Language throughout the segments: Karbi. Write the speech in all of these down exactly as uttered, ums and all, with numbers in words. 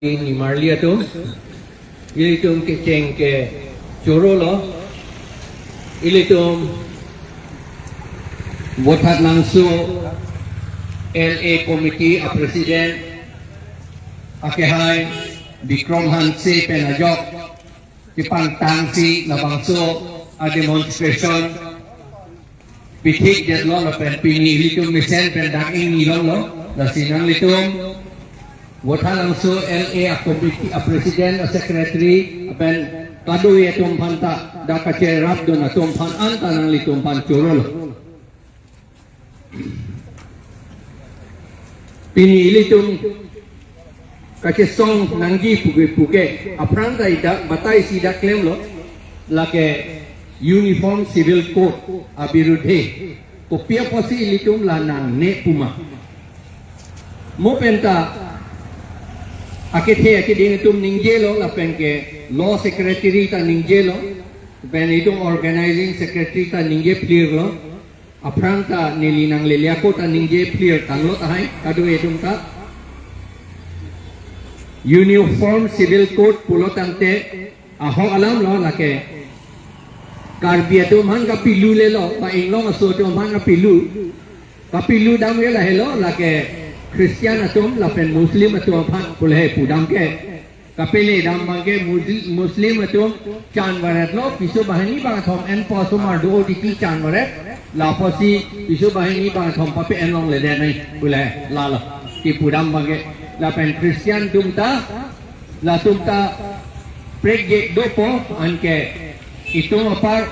Nimarli atum, ilitum kecheng ke chorolo, ilitum Vothatlangso L A Committee a President akehai Bikram Hanse pen ajok kepangtangsi labangso a demonstration pithikdetlo lapen pini ilitum mesen pen dak ingni longlo, lasi nanglitum Vothatlangso L A a committee a president a secretary lapen kadokave atum aphanta dak kacherapdun atum aphan anta nanglitum aphan chorolo. Pini ilitum kachesong nangji puke puke aphrang ta ida batai si dak klemlo, lake Uniform Civil Code abirudhe. Kopi apotsi ilitum la nangne puma? Mo penta akethe akeding atum ningjelo lapen ke law secretary ta ningjelo, pen itum organizing secretary ta ningje clear lo. Aphrang ta neli nanglele ako ta ningje clear tanglo tahai kadokave atum ta. Uniform Civil Code pulo tangte ahok alam lo lake Karbi atum aphan kapilu lelo, ba Inglong aso atum aphan kapilu. Kapilu dam ke lahelo lake Christian atum lapen Muslim atum aphan pulohe pudam ke. Kapele dam abangke Musli-, Muslim atum chan varetlo, piso banghini bangkethom enpo asomar do titi chan varet, la apotsi piso banghini bangkethom pape-en longledet nai, pule lalo. Kipudam abangke lapen Christian atum ta, latum ta prekjek dopo anke itum apar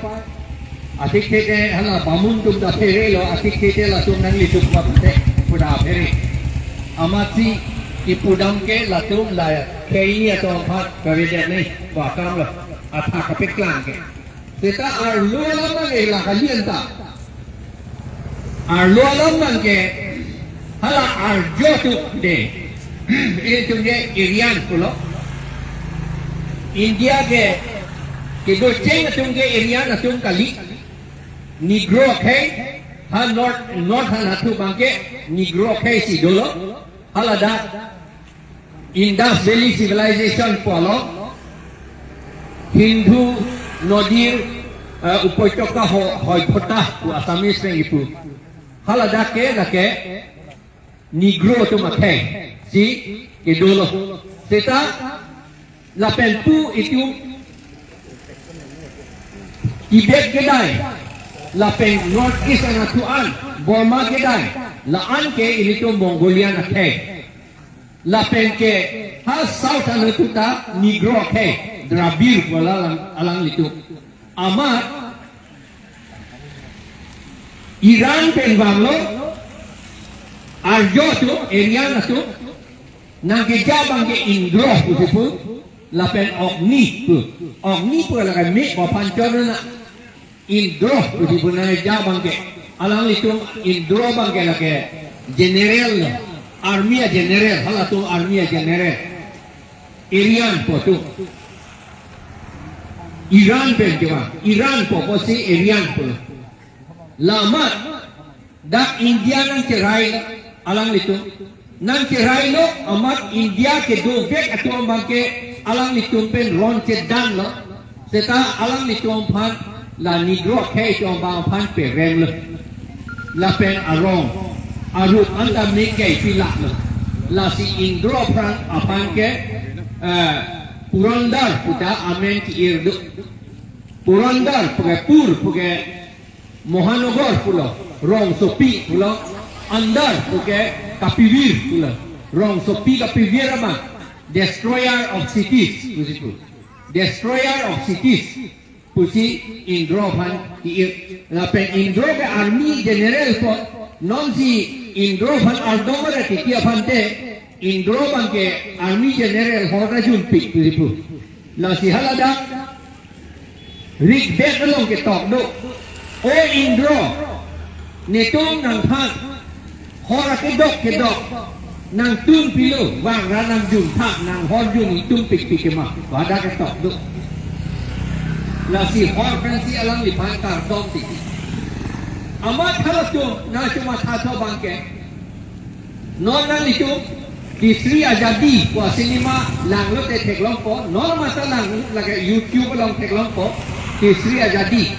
athik thete hala bamun atum ta pherelo, athik thete latum nanglitum aphan te puda phere. Amatsi kipudam ke latum la khei atum aphan kavedet nai ba kam lo, athak kapeklang ke. Seta arlo alam abang ke la kalian ta. Arlo alam abang ke hala Arjo atum de. Itum ke Aryan pulo. India ke kedocheng atum ke Aryan atum kali. Negro akhei, ha North, North halatum abangke Negro akhei si dolo. Haladak Indus Valley Civilization pu along Sindhu nodir, eh, upoitoka ho-, hoibhota pu Assamese pen ipu. Haladak ke lake Negro atum akhei si kedolo. Seta lapen pu itum Tibet kedai, lapen North East anatthu an, Burma kedai, la-an ke ilitum Mongolian akhei. Lapen ke ha South anatthu ta Negro akhei, Dravid pu alang, alanglitum. Amat Iran pen vanglo, Arjo atum, Aryan atum, nangkeja abangke Indro pusi pu, lapen Ogni pu. Ogni pu lake me aphan chonona. Indro pusi pu nangkeja abangke. Alanglitum Indro abangke lake general, army a general, halatum army a general. Aryan pu atum. Iran pen kevang, Iran pu apotsi Aryan pu. La amat dak India nangcherai alanglitum. Nangcherailo amat India kedovek atum abangke alanglitum pen ron chedanlo. Seta alanglitum aphan la Negro akhei atum abang aphan peremlo. Lapen arong arup anta mingkai pilaklo. Lasi Indro aphan, aphan ke, eh, Purandar pu ta amen ki-ir do. Purandar puke pur puke Mohanagar pulo, rongsopi pulo, andar puke kapivir pulo, rongsopi kapivir abang, destroyer of cities pusi pu. Destroyer of cities pusi Indro aphan ki-ir. Lapen Indro ke army general pu, nonsi Indro aphan ardom aret titi aphan te, Indro abangke army general hor ta junpik pusi pu. Lasi haladak Rigved along ketok do. O Indro, netum nangphan hor akedok kedok nangtun pilo, vangra nangjun tha, nanghor jun itum pikpik kema, hadak ketok do. Lasi hor pensi alangliphan kardom titi. Amat halatum nangchomathatha abangke, non nanglitum Tisri Azadi pu asinima langlote theklongpo, non mata lang lake YouTube along theklongpo, Tisri Azadi.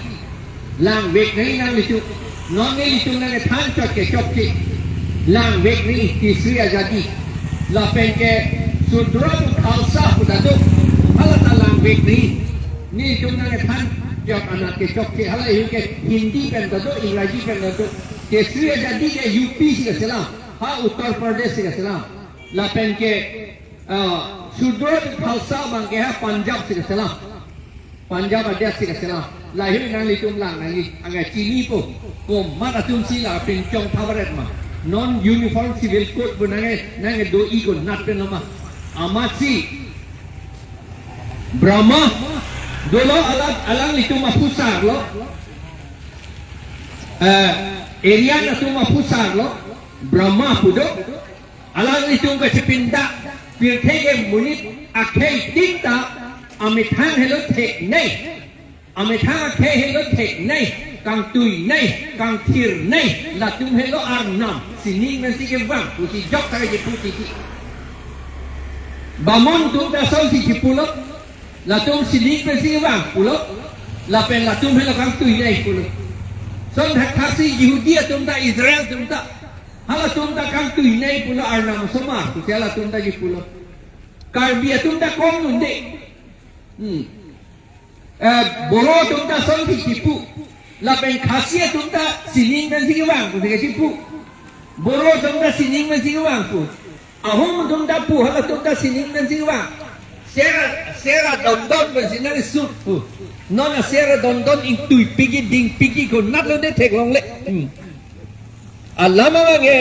Langvek nangji nanglitum, non nelitum nangkethan chot ke chokche. Langvek nangji Tisri Azadi. Lapen ke Shudra to Khalsa pu ta do, hala ta langvek nangji. Nelitum nangkethan chot anat ke chokche, hala ihu ke Hindi pen ta do, Ingraji pen ta do. Tisri Azadi ke U P si kachelang, ha Uttar Pradesh si kachelang. Lapen ke, ah, Shudra to Khalsa abang ke ha Punjab si kachelang. Punjab adet si kachelang. Lahei nanglitum lang nangji, angke chinipo. Komat atum si la pinchong thavaret ma. Non Uniform Civil Code pu nangke, nangkedo-i konat pen lo ma. Amatsi Brahma dolo, alang, alanglitum aphusar lo. Eh, Aryan atum aphusar lo. Brahma pu do. Alanglitum kachepindak, pirthe ke monit akhei tin ta amethang helo theknei. Amethang akhei helo theknei, kangtuinei, kangthirnei, latum helo arnam, sining pensi kevang, pusi jok ta kachipu titi. Bamun atum ta asonsi chipulo, latum sining pensi kevang pulo, lapen latum helo kangtuinei pulo. Lason thakthaksi Jihudi atum ta, Israel atum ta, halatum ta kangtuinei pulo, arnam osomar pusi halatum ta chipulo. Karbi atum ta kom nunde. Hmm. Eh, Boro atum ta asonsi chipu. Lapen Khasi atum ta sining pensi kevang pusi kachipu. Boro atum ta sining pensi kevang pu. Ahom atum ta pu, halatum ta sining pensi kevang. Sera, sera dondon pensi nangsup pu. Non asera dondon ingtuipik-i, dingpik-i konat lo de theklongle. Hmm. Alam abang ke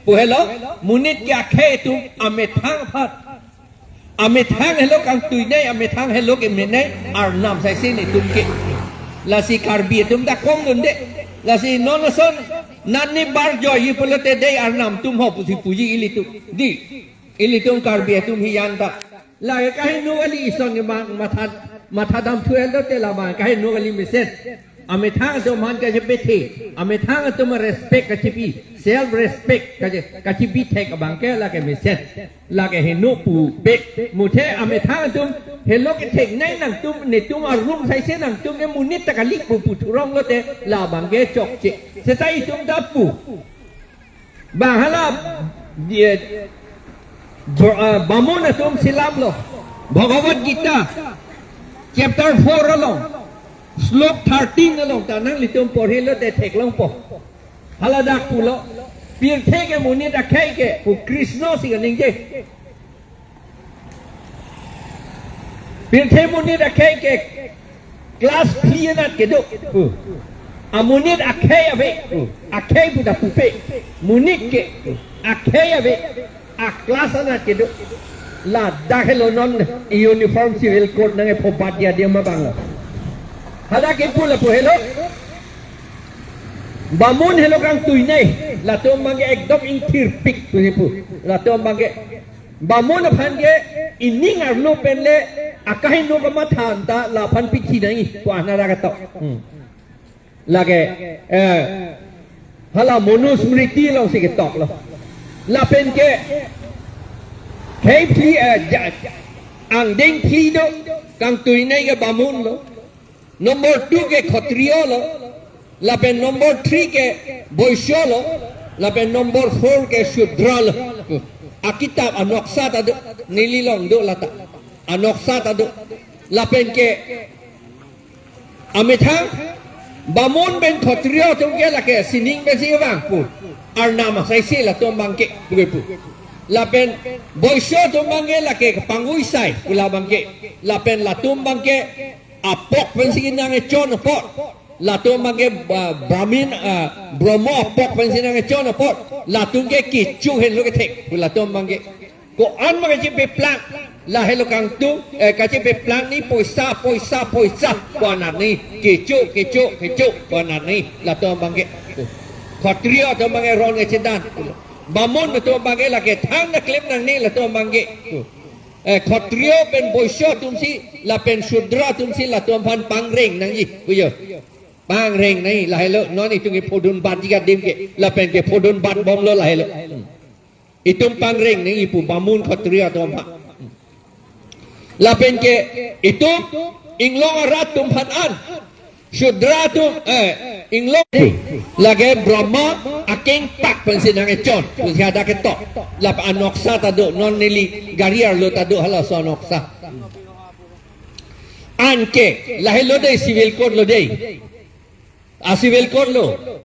pu helo, monit ke akhei atum amethang aphan. Amethang helo kangtuinei, amethang helo kemenei, arnam saisi netum ke. Lasi Karbi atum ta kom nunde. Lasi non ason, nani barjo-i pulote dei arnam atum ho pusi puji ilitum. Di, ilitum Karbi atum hiyan ta. Lake kaheno kali, ison kemang matha, mathadam thuel dote labang kaheno kali mesen. Amethang atum aphan kachepethe, amethang atum respect kachipi, self respect kache-, kachipi thek abang ke lake mesen. Lake heno pupe, muthe amethang atum helo ketheknei nangtum, netum arum saisi nangtum ke monit ta kali pu puthurong lote labang ke chokche. Seta itum ta pu. Bang hala, eh, Br-, ah, Bamun atum si lamlo. Bhagavad Gita chapter four along, slok thirteen along ta nanglitum porhi lote theklongpo. Hala dak pulo. Pirthe ke monit akhei ke, pu Krishna si kaningje. Pirthe monit akhei ke class phli anat kedo. Uh. Amonit akhei ave. Uh. Akhei pu ta pupe. Monit ke. Uh. Akhei ave. A class anat kedo. Ladak helo non Uniform Civil Code nangkephobat dia dia ma bang lo. Hadak kepu lapu helo. Bamun helo kangtuinei. Latum abang ke ekdom ingthirpik pusi pu. Latum abang ke Bamun aphan ke ining arlo pen le akaheno kamatha anta laphan pithi nangji pu ahna ra katok. Hmm. Lake, eh, hala Manusmriti alongsi ketoklo. Lapen ke khei phli, eh, ja-, angdeng phli do, kangtuinei ke Bamun lo. Number two ke Khatriya lo, lapen number three ke Vaishya lo, lapen number four ke Shudra lo. Akitap anoksa ta do, neli along do lata. Anoksa ta do. Lapen ke amethang Bamun pen Khatriya atum ke lake sining pensi kevang pu. Arnam asaisi latum abang ke pu kepu. Lapen Vaishya atum abang ke lake kepangui sai pu labang ke. Lapen latum abang ke apok pensi nangkechon apot. Latum abang ke, ah, Brahmin, ah, Brahmo apok pensi nangkechon apot. Latum ke kecho henlo kethek pu latum abang ke. Ko-an ma kachepeplang, lahelo kangtung, eh, kachepeplang ni poisa, poisa, poisa pu anat ni. Kecho, kecho, kecho pu anat ni. Latum abang ke. Khatriya atum abang ke ron kechedan. Bamun atum abang ke lake thang na klem nangne latum abang ke. Eh, Khatriya pen Vaishya atumsi, lapen Shudra atumsi, latum aphan pangreng nangji, pujo. Pangreng nangji, lahelo, non itum kephodun batji adim ke, lapen kephodun bat bomlo lahelo. Hmm. Itum pangring ning ipu Bamun Khatri atum ha. Lapen ke itum inglong arat atum aphan an, Shudra atum, eh, inglong, lake Brahma akengpak pensi nang echon, pensi hadak ketok. Lap anoksa ta do, non neli gari arlo ta do halaso anoksa. Anke lahelo dei, civil code lo dei. A civil code lo.